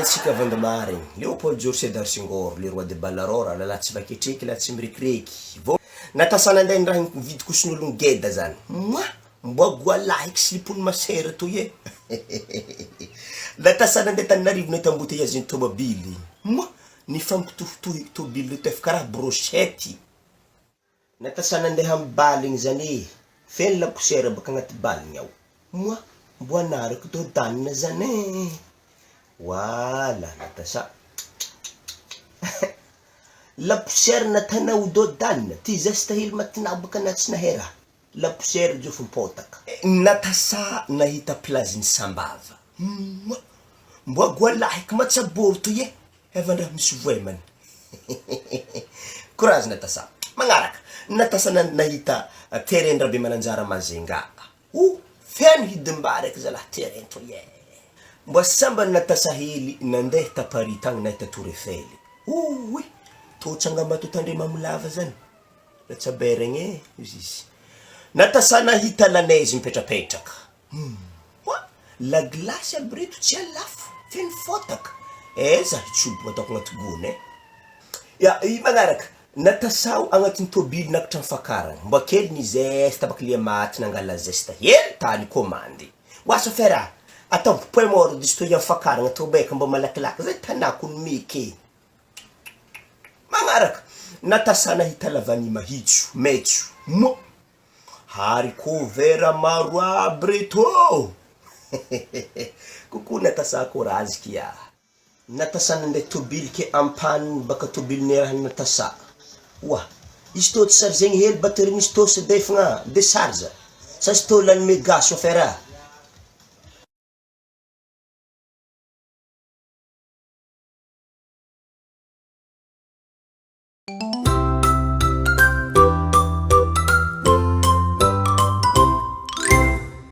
antsika vandy marigny. Léopold Jory Sédar Senghor, le roi de Balarora, lalahy tsy vaketriky, lahy tsy mirekireky. Vao Natasa nandeha ny raha nividy koson'ologno geda zany. Moa! Mboa goalahy eky silipon'i masera toy e! Natasa nandeha Tananarivo nahita embouteillage-n'ny tômôbily. Moa! Nifampitohitohy tôbily reto efa karaha brochette. Natasa nandeha amy baligny zany e! Feno la poussière baka agnaty baligny ao. Moa! Mbo anarako dodanina zany e! Wala Natasa! La poussière natanao dodanina, ty zesta hely matinao baka na tsy nahay raha. La poussière jofom-potaka. Natasa nahita plazin'i Sambava. Moa! Mboa goalahiky matsabory toy e! Evan-draha misy voemany. Courage Natasa. Magnaraka. Natasa nahita terrain Rabemananjara Majunga. Oh! Feno hidim-bary aky zalahy terrain toy e! Mboa sambany Natasa hely nandeha ta Paris tagny nahita Tour Eiffel. Ouii! Tô tsangambato tandremamolava zany. Latsaberegny e, hozy izy. Natasa nahita la neige mipetrapetraka. Humm! La glace aby reto tsy alafo, feno fotaka. Aiza hitsoboka ataoko agnaty gony e. Ya, i magnaraka, natasao agnatin'ny tôbily nakatra ny fakaragna. Mba kely ny zesta baka lia maty nangala zesta hely tany kômandy. Wa chauffeur a, ataovy point mort diso toy amin'ny fakaragna tô beka mba malakilaky zay tanako no meke. Magnaraka, Natasa nahita lavanille mahitso, maitso, moa haricot vert maro aby reto ô! Coucou Natasa courage kia! Natasa nandeha tobily ke ampaniny baka tobily niarahan'i Natasa. Oa! Izy tô tsy chargegny hely batterie-n'izy tô sy defagna decharge sa izy tô lany mega chauffeur a!